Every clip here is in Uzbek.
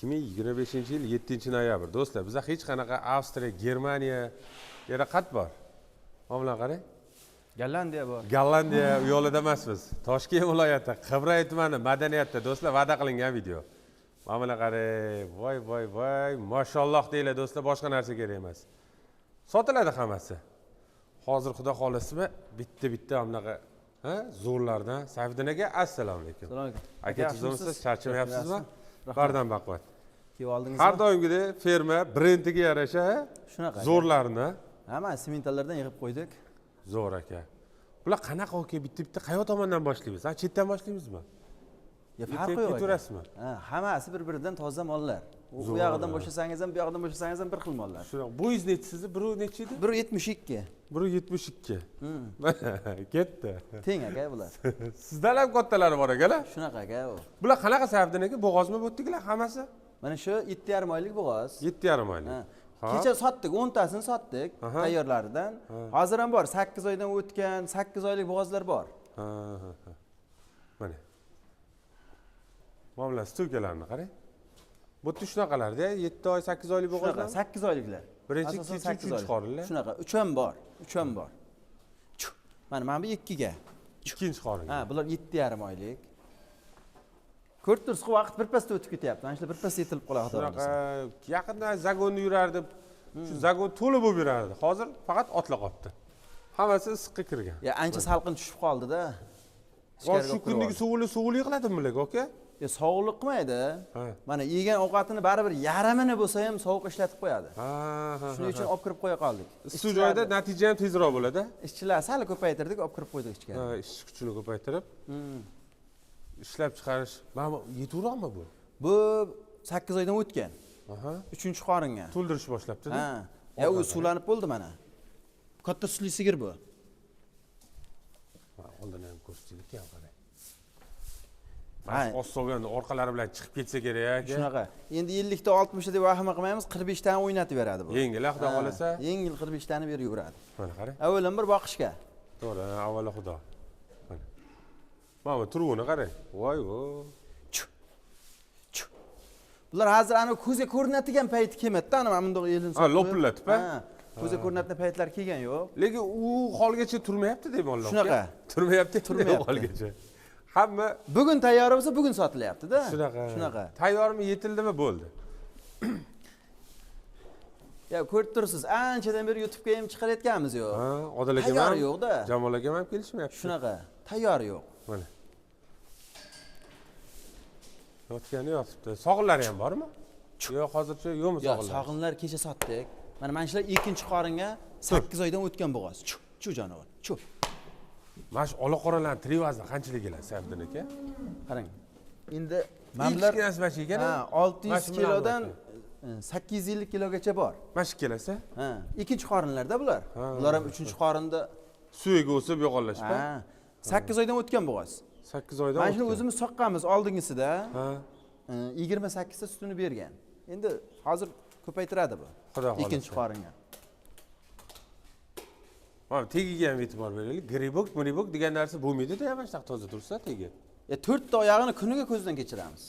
2025 yil 7 noyabr. Do'stlar, biza hech qanaqa Avstriya, Germaniya yana qat bor. Mana bularni qarang. Gollandiya bor. Gollandiya u yo'lida emasmiz. Toshkent viloyati, Qibray tumani madaniyatda, do'stlar, va'da qilingan video. Mana bular qarang, voy voy voy, mashalloh deylar do'stlar, boshqa narsa kerak emas. Sotiladi hammasi. Hozir xudo xohlasimi bitta bitta bunaqa, ha, zo'rlardan. Sayfiddin aka, assalomu alaykum. Assalomu alaykum. Aka, tuzukmisiz? Charchamayapsizmi? Rahmat. Bardam baquvvat. Kiyib oldingizmi? Har doimgidek ferma brendiga yarasha, ha? Shunaqa. Zo'rlarni. Hamma sementallardan yig'ib qo'ydik. Zo'r aka. Bular qanaqa aka, bitta bitta qayoq tomondan boshlaymiz? Ha, chetdan boshlaymizmi? Ya farqi yo'q. aka. Ketaverasizmi? Ha, hammasi bir-biridan toza mollar. U Zo'r. yog'idan boshlasangiz ham, bu yog'idan boshlasangiz ham bir xil mollar. Shunaqa. Bo'yingiz nechi sizni? Bir nechi edi? 1.72. 1.72. Mana ketdi. Teng aka bular. Sizdan ham kattalari bor ekan. Shunaqa aka u. Bular qanaqa Sayfiddin aka? Bo'g'ozmi bu yerdagilar hammasi? Mana shu 7,5 oylik bo'g'oz. 7,5 oylik. Ha. Ha. Kecha sotdik, 10 tasini sotdik tayyorlaridan. Hozir ham bor, 8 oydan o'tgan, 8 oylik bo'g'ozlar bor. Ha, ha, ha. Mana. Mana bular stulkalarni qarang. Bu yerda shunaqalarda 7 oy, 8 oylik Shunaqa bo'g'ozlar. 8 oyliklar. Birinchi, Asosan ikkinchi, 8 uchinchi oylik. qorinlar. Shunaqa 3 ham bor, 3 ham bor. Chu. Mana bu 2ga. Ikkinchi qorin. Ha, bular 7,5 oylik. Ko'rib tursiz, vaqt birpasda o'tib ketyapti. Mana shular birpasda yetilib qoladi xudo Shunaqa xohlasa. yaqinda zagonni yurardi. Shu zagon to'la bo'lib yurardi. Hozir faqat otlar qolibdi. Hammasi issiqqa kirgan. Ya ancha salqin tushib qoldi-da. Hozir shu kundagi sovuqlik sovuqlik qiladimi bularga aka? Ya sovuqlik qilmaydi. Ha. Mana yegan ovqatini baribir yarmini bo'lsa ham sovuq ishlatib qo'yadi. Ha, ha. Shuning uchun olib kirib qo'ya qoldik. Issiq joyda natija ham tezroq bo'ladi. Ishchilar sal ko'paytirdik, olib kirib qo'ydik ichkari. Ha, ishchi kuchini ko'paytirib, ishlab chiqarish. Mana bu yetuvroqmi bu? Bu 8 oydan o'tgan. 3-qoringa. To'ldirish boshlabdi-da. Ha. Ya u suvlanib bo'ldi mana. Katta sutli sigir bu. Ha, oldin ham ko'rsatdik, ham qarang. Ha. Oz solganda orqalari bilan chiqib ketsa kerak aka. Shunaqa. Endi 50 ta 60 ta deb vahima qilmaymiz, 45 tani o'ynatib beradi bu. Yengil, xudo Ha, xohlasa. Yengil 45 tani berib yuradi. Mana qarang. Avvalambir boqishga. To'g'ri, avvalo xudo. Mana. Mana bu turuvini qarang. Voy vo. Chu. Chu. Bular hozir ana ko'zga ko'rinadigan payti kelmadida, ana mana bundoq elini Ha, lopillatib, ha? Ha, ko'zga ko'rinadigan paytlar kelgan yo'q. Lekin u holgacha turmayapti deb Alloh. Shunaqa. Turmayapti, Turmayapti. u holgacha. Hamma Bugun tayyor bo'lsa, bugun sotilyapti-da. shunaqa. Shunaqa. Tayyormi, yetildimi bo'ldi. Ya ko'rib tursiz, anchadan beri YouTube'ga ham chiqarayotganimiz yo'q. Ha, Odil akam Tayyor ham, yo'q-da. Jamol akam ham kelishmayapti. Shunaqa, tayyor yo'q. Mana. Yotgani yotibdi. Sog'inlari ham bormi? Yo'q, hozircha yo'qmi Yo'q, sog'inlar? sog'inlar kecha sotdik. Mana shular ikkinchi qoringa 8 oydan o'tgan bo'g'oz. Chu, chu jonivor, chu. Mana shu ola qoralarni trivazdan qanchalik keladi Sayfiddin aka? Qarang. Endi Mana bular kichkinasi mana shu ekan. ha, 600 Mana shu bilan kilodan bo'lyapti. 850 kilogacha bor. Mana shu ikkalasi Ha, ikkinchi qorinlarda bular. Ha. Bular ham uchinchi qorinda suyaga o'sib yo'qollashib. ha, 8 oydan o'tgan bo'g'oz. 8 oydan. Mana shuni o'tgan. o'zimiz soqqanmiz oldingisida. Ha. 28 ta sutini bergan. Endi hozir ko'paytiradi bu. Xudo xohlasa. Ikkinchi qoringa. Mana tegiga ham e'tibor beraylik. Gribok, miribok degan narsa bo'lmaydi-da, mana shunaqa toza tursa tegi. Ya 4 ta oyog'ini kuniga ko'zdan kechiramiz.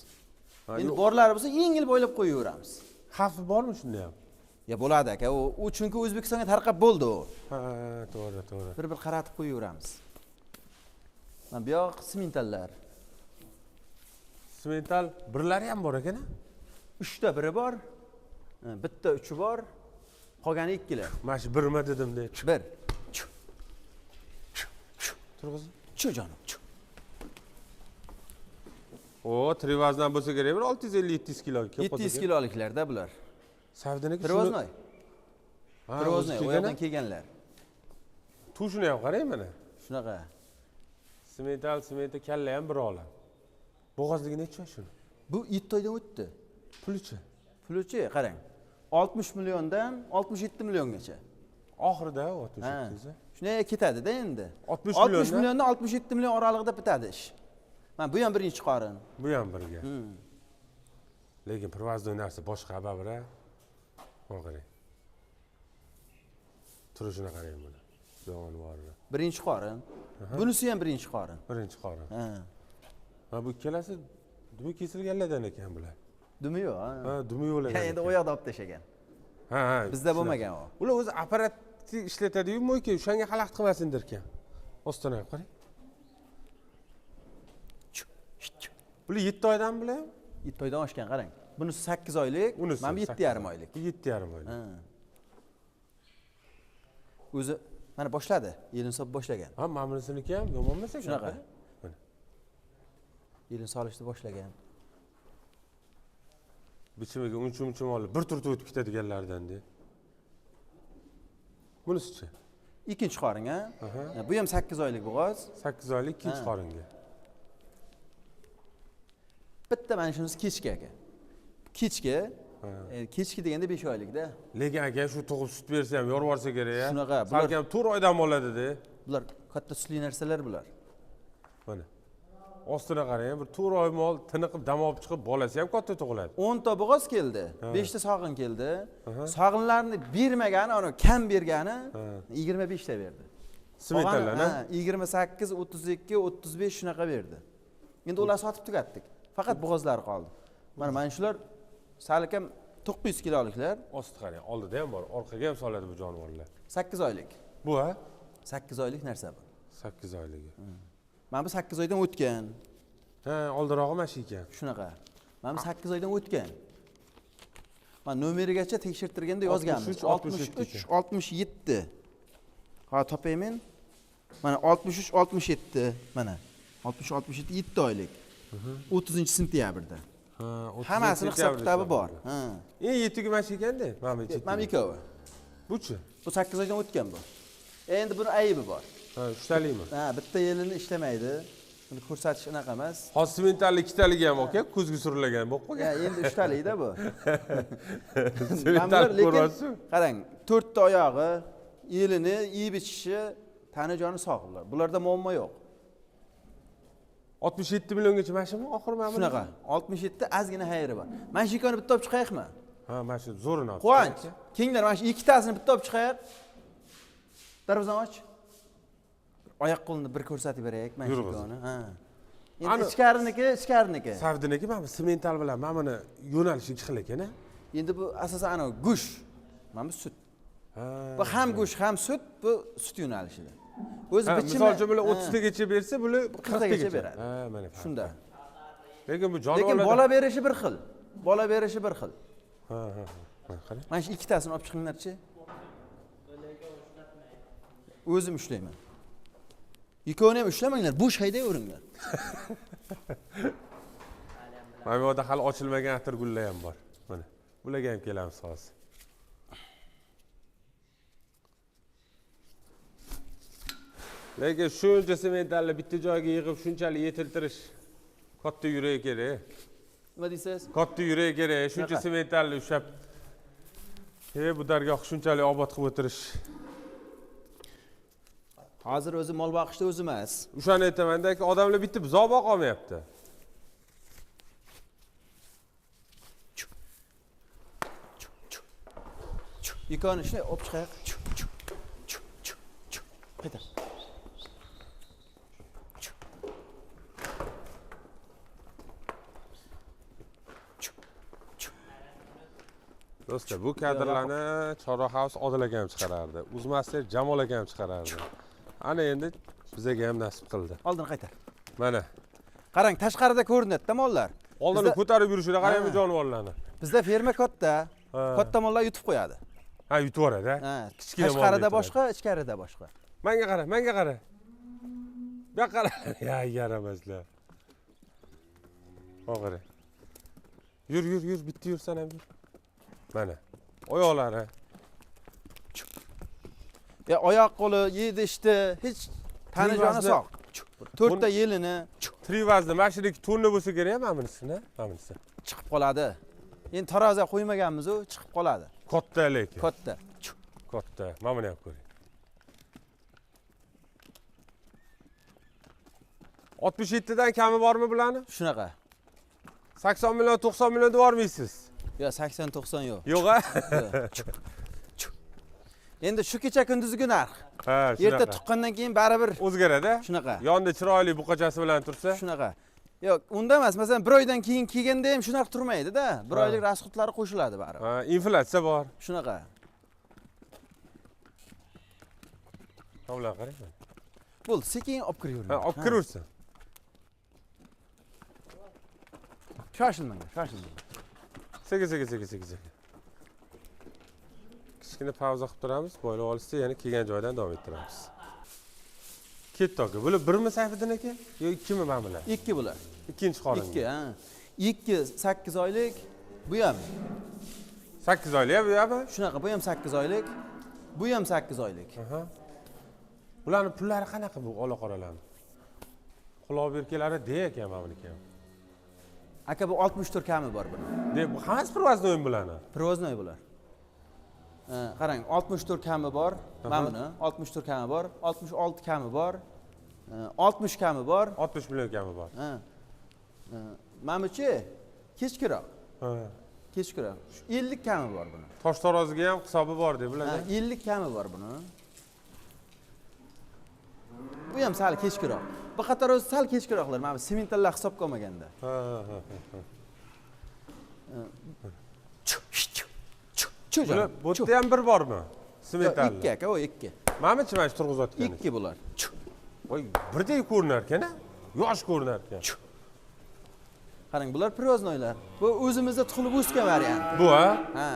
Ha, Endi yo'q. borlari bo'lsa yengil bo'ylab qo'yaveramiz. Xavfi bormi shunda ham? Ya bo'ladi aka, u chunki O'zbekistonga tarqab bo'ldi u. Ha, to'g'ri, to'g'ri. Bir-bir qaratib qo'yaveramiz. Mana bu yoq simentallar. Simental birlari ham bor ekan-a? 3 ta biri bor, bitta uchi bor, qolgani ikkilar. Mana shu birma dedim-da. Bir. Chu, Turg'izib. chu jonim, chu. O, trivazdan bo'lsa kerak, bir 650-700 kilo kelib qolsa 700 kerak. kiloliklarda bular. Sayfiddin aka, Привозной. Ha, Привозной, o'zi u kelgan-a? yoqdan kelganlar. Tushini ham qarang mana. Shunaqa. Simental, simenta kalla ham bir olam. Bo'g'ozligi necha shuni? Bu 7 oydan o'tdi. Pulichi? Pulichi qarang. 60 milliondan 67 milliongacha. Oxirida 67. Ha. Shunday ketadi-da endi. 60 60 milliondan? milliondan 67 million oralig'ida bitadi ish. Mana bu ham birinchi qorin. Bu ham birga. Lekin привозной narsa boshqa baribir. Mana qarang. Turishini qarang buni. Jonivorni. Birinchi qorin. Bunisi ham birinchi qorin. Birinchi qorin. Ha. Mana bu ikkalasi nima kesilganlardan ekan bular. Dumi yo'q, ha. Ha, dumi yo'q. Endi u yoqda olib tashlagan. Ha, ha. Bizda bo'lmagan u. Ular o'zi apparat ishlatadi-yu, mo'yka, o'shanga xalaqit qilmasin derkan. Ostini ham qarang. Bular 7 oydan bular ham? 7 oydan oshgan, qarang. Bunisi 8 oylik, mana bu 7,5 oylik. 7,5 oylik. Ha. O'zi mana boshladi, yelin solib boshlagan. Ha, mana bunisiniki ham yomon emas ekan. Shunaqa. Yelin solishni boshlagan. Bichimiga uncha-muncha molli bir turtib o'tib ketadiganlardan-da. Bunisichi? Ikkinchi qorin, ha? Bu ham 8 oylik bo'g'oz. 8 oylik ikkinchi qoringa. Bitta mana shunisi kechki aka. Kechki, kechki deganda 5 oylikda. Lekin aka shu tug'ib sut bersa ham yorib yuborsa kerak, a? Shunaqa, salkam 4 oydan bo'ladi-da. Bular katta sutli narsalar bular. Mana. Ostini qarang, bir 4 oy mol tiniqib dam olib chiqib, bolasi ham katta tug'iladi. 10 ta bo'g'oz keldi, 5 ta sog'in keldi. Sog'inlarni bermagani, ana kam bergani 25 ta berdi. Simentallarni? Ha, 28, 32, 35 shunaqa berdi. Endi ular sotib tugatdik. Faqat bo'g'ozlari qoldi. Mana shular salkam 900 kiloliklar. Osti qarang, oldida ham bor, orqaga ham soladi bu jonivorlar. 8 oylik. Bu ha? 8 oylik narsa bu. 8 oyligi. Mana bu 8 oydan o'tgan. Ha, oldirog'i mana shu ekan. Shunaqa. Mana bu 8 oydan o'tgan. Mana nomerigacha tekshirtirganda yozganmiz. 63, 67. Ha, topaymen. Mana 63, 67 mana. 63, 67 7 oylik. 30-sentyabrda. Ha, hammasini hisob kitobi bor. Ha. Eng yetigi mana shu ekanda, mana bu chetda. Mana ikkovi. Buchi? Bu 8 oydan o'tgan bu. Endi buni aybi bor. Ha, uchtalikmi? Ha, bitta yelini ishlamaydi. Buni ko'rsatish unaqa emas. Hozir sementalli ikkitaligi ham aka, ko'zga surilgan bo'lib qolgan. Ha, endi uchtalikda bu. Semental ko'ryapsiz? Qarang, 4 ta oyog'i, elini yeb ichishi, tani joni sog' bular. Bularda muammo yo'q. 67 milliongacha mana shumi oxiri mana bu? Shunaqa. 67 ozgina xayri bor. Mana shu ikkini bitta olib chiqaylikmi? Ha, mana shu zo'rini olib. Quvonch, kenglar mana shu ikkitasini bitta olib chiqaylik. Darvozani och. Oyoq qo'lini bir ko'rsatib beraylik mana shu ikkini. Ha. Endi ichkariniki, ichkariniki. Savdiniki mana bu semental bilan mana buni yo'nalishi ikki xil ekan, ha? Endi bu asosan ana go'sht, mana bu sut. Ha. Bu ham go'sht, ham sut, bu sut yo'nalishida. O'zi bichimi. Misol uchun bular 30 tagacha bersa, bular 40 tagacha beradi. Ha, mana shunda. Lekin bu jonivorlar, lekin bola berishi bir xil. Bola berishi bir xil. Ha, ha, ha. Qarang. Mana shu ikkitasini olib chiqinglarchi. O'zim ushlayman. Ikkovini ham ushlamanglar, bo'sh haydayveringlar. Mana bu yerda hali ochilmagan atirgullar ham bor. Mana bularga ham kelamiz hozir. Lekin shuncha sementalni bitta joyga yig'ib shunchalik yetiltirish katta yurak kerak. Nima deysiz? Katta yurak kerak, shuncha sementalni ushlab bu dargoh shunchalik obod qilib o'tirish. Hozir o'zi mol boqishda o'zi emas. O'shani aytamandaki, odamlar bitta buzoq boqa olmayapti. Ikkovini shunday olib chiqaylik. Qaytar. Do'stlar, bu kadrlarni Chorva House Odil aka ham chiqarardi. Uzmaster Jamol aka ham chiqarardi. Ana endi bizaga ham nasib qildi. Oldin qaytar. Mana. Qarang, tashqarida ko'rinadi-da mollar. Oldini ko'tarib yurishini qarang bu jonivorlarni. Bizda ferma katta. Katta mollar yutib qo'yadi. Ha, yutib yuboradi, ha. Kichkina mollar. Tashqarida boshqa, ichkarida boshqa. Menga qara, menga qara. Bu yoqqa qara. Ya, yaramaslar. Oxiri. Yur, yur, yur, bitta yursan ham yur. Mana. Oyoqlari. Ya oyoq qo'li yedi ichdi, hech tani joni sog'. 4 ta yelini trivazni mana shuniki to'rni bo'lsa kerak, mana bunisini, mana bunisi. Chiqib qoladi. Endi tarozi qo'ymaganmiz u, chiqib qoladi. Katta lekin. Katta. Katta. Mana buni ham ko'ring. 67 dan kami bormi bularni? Shunaqa. 80 million, 90 million deb yormaysiz. Yo'q, 80-90 yo'q. Yo'q a? Endi shu kecha kunduzgi narx. Ha, shunaqa. Erta tuqqandan keyin baribir o'zgaradi. Shunaqa. Yonda chiroyli buqachasi bilan tursa. Shunaqa. Yo'q, unda emas. Masalan, bir oydan keyin kelganda ham shu narx turmaydi-da. Bir oylik rasxodlari qo'shiladi baribir. Ha, inflyatsiya bor. Shunaqa. Tovlar qarang. Bo'ldi, sekin olib kiravering. Ha, olib kiraversin. Shoshilmang, shoshilmang. Sekin, sekin, sekin, sekin, sekin. Kichkina pauza qilib turamiz, boylab olishsa yana kelgan joydan davom ettiramiz. Ketdi aka. Bular birmi Sayfiddin aka yo ikkimi mana bular? Ikki bular. Ikkinchi qorin. Ikki, ha. 2 8 oylik, bu ham 8 oylik bu ham. Shunaqa, bu ham 8 oylik, bu ham 8 oylik. Aha. Bularning pullari qanaqa bu ola qoralarning? Quloq berkalari de ekan mana buniki ham. Aka, bu 64 kami bor buni. De, bu hammasi привозной bularni. Привозной bular. Qarang, 64 kami bor, mana buni 64 kami bor, 66 kami bor, 60 kami bor. 60 million kami bor. Ha. Mana buchi kechkiroq. Ha. Kechkiroq. 50 kami bor buni. Tosh taroziga ham hisobi bor deb bular. 50 kami bor buni. Bu ham sal kechkiroq. Bu qator o'zi sal kechkiroqlar, mana bu sementallar hisobga olmaganda. Ha, ha, ha. Bular bu yerda ham bir bormi? Sementallar. Ikki aka, o ikki. Mana-chi mana shu turg'izayotgan. Ikki bular. Voy, birdek ko'rinar ekan-a? Yosh ko'rinar ekan. Qarang, bular привозноylar. Bu o'zimizda tug'ilib o'sgan varianti. Bu ha? Ha.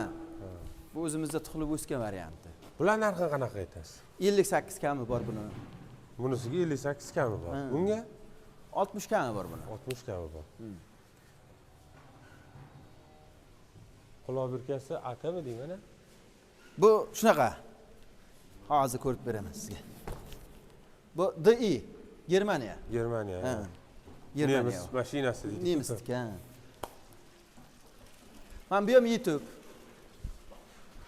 Bu o'zimizda tug'ilib o'sgan varianti. Bular narxini qanaqa aytasiz? 58 kami bor buni. Bunisiga 58 kami bor. Bunga 60 kami bor buni. 60 kami bor. Quloq birkasi atami deyman a? Bu shunaqa. Hozir ko'rib beraman sizga. Bu DI, Germaniya. Germaniya. Ha. Germaniya. Nemis mashinasi deydi. Nemisniki, ha. Mana bu ham yetuk.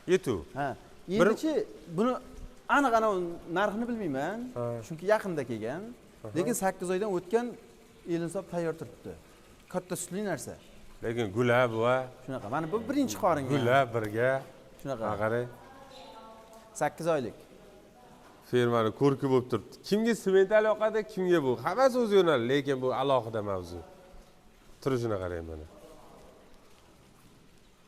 Yetuk. Ha. Endichi buni aniq ana narxini bilmayman, chunki yaqinda kelgan. Lekin 8 oydan o'tgan elinsob tayyor turibdi. Katta sutli narsa. Lekin gula bu ha. Shunaqa. Mana bu birinchi qoringa. Gula birga. Shunaqa. Qarang. 8 oylik. Fermani ko'rki bo'lib turibdi. Kimga semental yoqadi, kimga bu. Hammasi o'zi yo'nali, lekin bu alohida mavzu. Turishini qarang mana.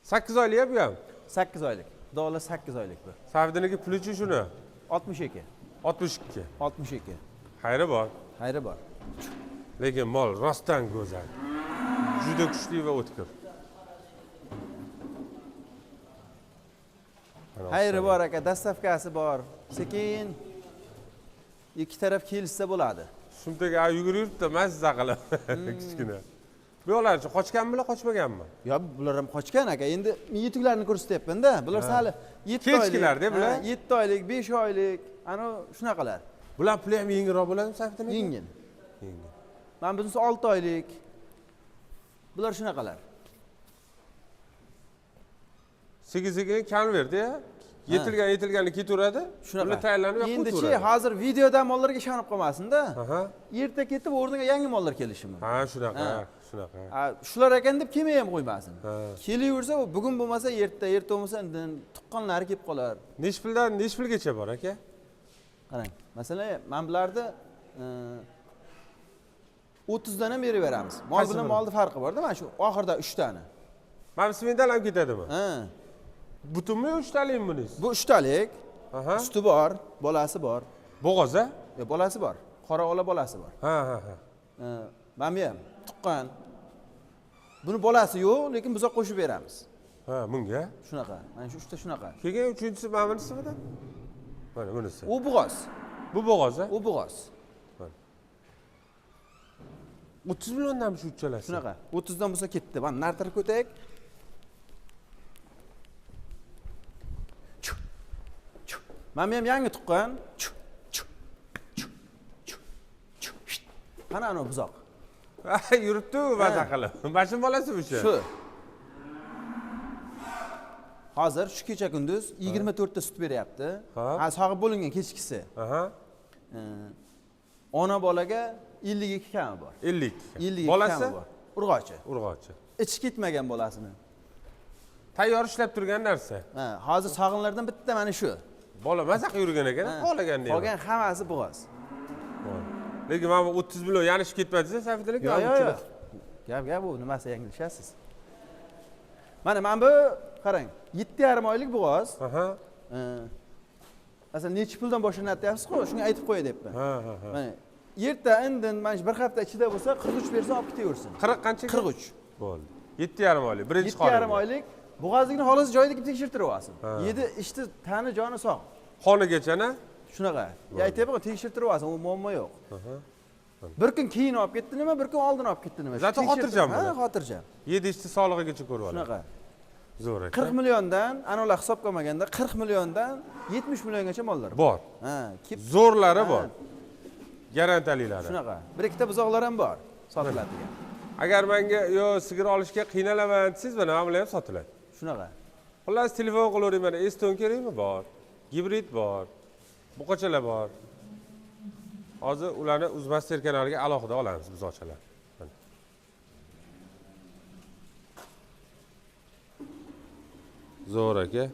8 oylik bu ham. 8 oylik. Xudo xohlasa 8 oylik bu. Savdiniki pulichi shuni. 62. 62. 62. Xayri bor. Xayri bor. Lekin mol rostdan go'zal. Juda kuchli va o'tkir. Xayri bor aka, dastavkasi bor. Sekin ikki taraf kelishsa bo'ladi. Shumtaga yugurib yuribdi, mazza qilib. Kichkina. Bu yoqlarchi qochganmi, qochmaganmi? Yo'q, bular ham qochgan aka. Endi men yetuklarni ko'rsatyapman-da. Bular sal 7 oylik. Kechkilarda bular. 7 oylik, 5 oylik, ana shunaqalar. Bular puli ham yengilroq bo'ladimi Sayfiddin aka? Yengil. Yengil. Mana bunisi 6 oylik. Bular shunaqalar. Sekin-sekin konvertda yetilgan yetilgani ketaveradi. Bular tayyorlanib yoqqa Endichi o'taveradi. hozir videoda mollarga ishonib qolmasin-da. Erta ketib o'rniga yangi mollar kelishi mumkin. Ha, shunaqa, shunaqa. Shular ekan deb kelmay ham qo'ymasin. Kelaversa, u bugun bo'lmasa erta, erta bo'lmasa indin tuqqanlari kelib qolar. Nech puldan nech pulgacha bor aka? Qarang, masalan, mana bularni 30 dan ham berib beramiz. Mol Qaysi bilan biri? molning farqi bor-da, mana shu oxirida 3 tani. Mana bu semental ham ketadimi? Ha. Butunmi yo 3talikmi buningiz? Bu 3talik. Aha. Suti bor, bolasi bor. Bo'g'oz a? Yo'q, bolasi bor. Qora ola bolasi bor. Ha, ha, ha. Mana bu ham tuqqan. Buni bolasi yo'q, lekin buzoq qo'shib beramiz. Ha, bunga? Shunaqa. Mana shu 3ta shunaqa. Keyin uchinchisi mana bunisimi-da? Mana bunisi. U bo'g'oz. Bu bo'g'oz a? U bo'g'oz. Mana. 30 milliondan shu uchalasi. Shunaqa. 30 dan bo'lsa ketdi. Mana nari tarafga o'taylik. Mana bu ham yangi tuqqan. Qani ana buzoq. Yuribdi u maza qilib. Mana shu bolasi bu shu. Shu. Hozir shu kecha kunduz 24 ta sut beryapti. Ha, sog'ib bo'lingan kechkisi. Ona bolaga 52 kami bor. 52. 52 Bolasi? kami bor. Urg'ochi. Urg'ochi. Ichi ketmagan bolasini. Tayyor ishlab turgan narsa. Ha, hozir sog'inlardan bitta mana shu. Bola maza qilib yurgan ekan, xohlaganda. Qolgan hammasi bo'g'oz. Lekin mana bu 30 million yanishib ketmadi-da, Sayfiddin aka. Yo'q, yo'q, yo'q. Gap gap u nimasi yanglishasiz. Mana bu qarang, 7,5 oylik bo'g'oz. Aha. Masalan, necha puldan boshlanadi deyapsiz-ku, shunga aytib qo'y deyapman. Ha, ha, ha. Mana erta indin mana shu bir hafta ichida bo'lsa 43 bersa olib ketaversin. 40 qancha? 43. Bo'ldi. 7,5 oylik, birinchi qorin. 7,5 oylik bo'g'ozlikni xolos joyida kelib tekshirtirib olsin. Yedi ichdi, tani joni sog'. Qonigacha-na? Shunaqa. Ya aytyapman, tekshirtirib olsin, u muammo yo'q. Bir kun keyin olib ketdi nima, bir kun oldin olib ketdi nima. Zaten xotirjam Ha, xotirjam. Yedi ichdi sog'lig'igacha ko'rib oladi. Shunaqa. Zo'r aka. 40 milliondan, ana ular hisobga olmaganda 40 milliondan 70 milliongacha mollar bor. Ha, kep zo'rlari bor. Garantiyalilari. Shunaqa. Bir ikkita buzoqlar ham bor sotiladigan. Agar menga yo sigir olishga qiynalaman desangiz, mana bular ham sotiladi. Shunaqa. Xullas telefon qilavering, mana Eston kerakmi? Bor. Gibrid bor. Buqachalar bor. Hozir ularni Uzmaster kanaliga alohida olamiz buzoqchalar. Zo'r aka.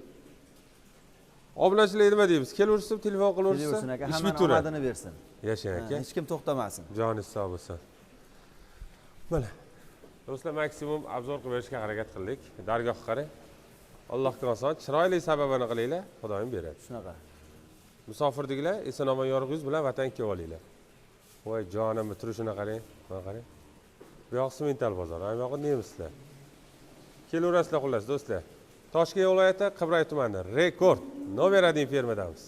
Obunachilar nima deymiz? Kelaversin, telefon qilaversin. Kelaversin aka, ish hammani bitaveradi. omadini bersin. Yashang aka. Hech kim to'xtamasin. Joningiz sog' bo'lsin. Mana. Do'stlar, maksimum obzor qilib berishga harakat qildik. Dargohga qarang. Allohga oson, chiroyli sababini qilinglar, Xudoyim beradi. Shunaqa. Musofirdiklar eson-omon yorug' yuz bilan vatanga kelib olinglar. Voy jonimni turishini qarang, mana qarang. Bu yoq Simental bozori, bu yoq nemislar. Kelaverasizlar xullas do'stlar. Toshkent viloyati Qibray tumani Rekord nomer 1 fermadamiz.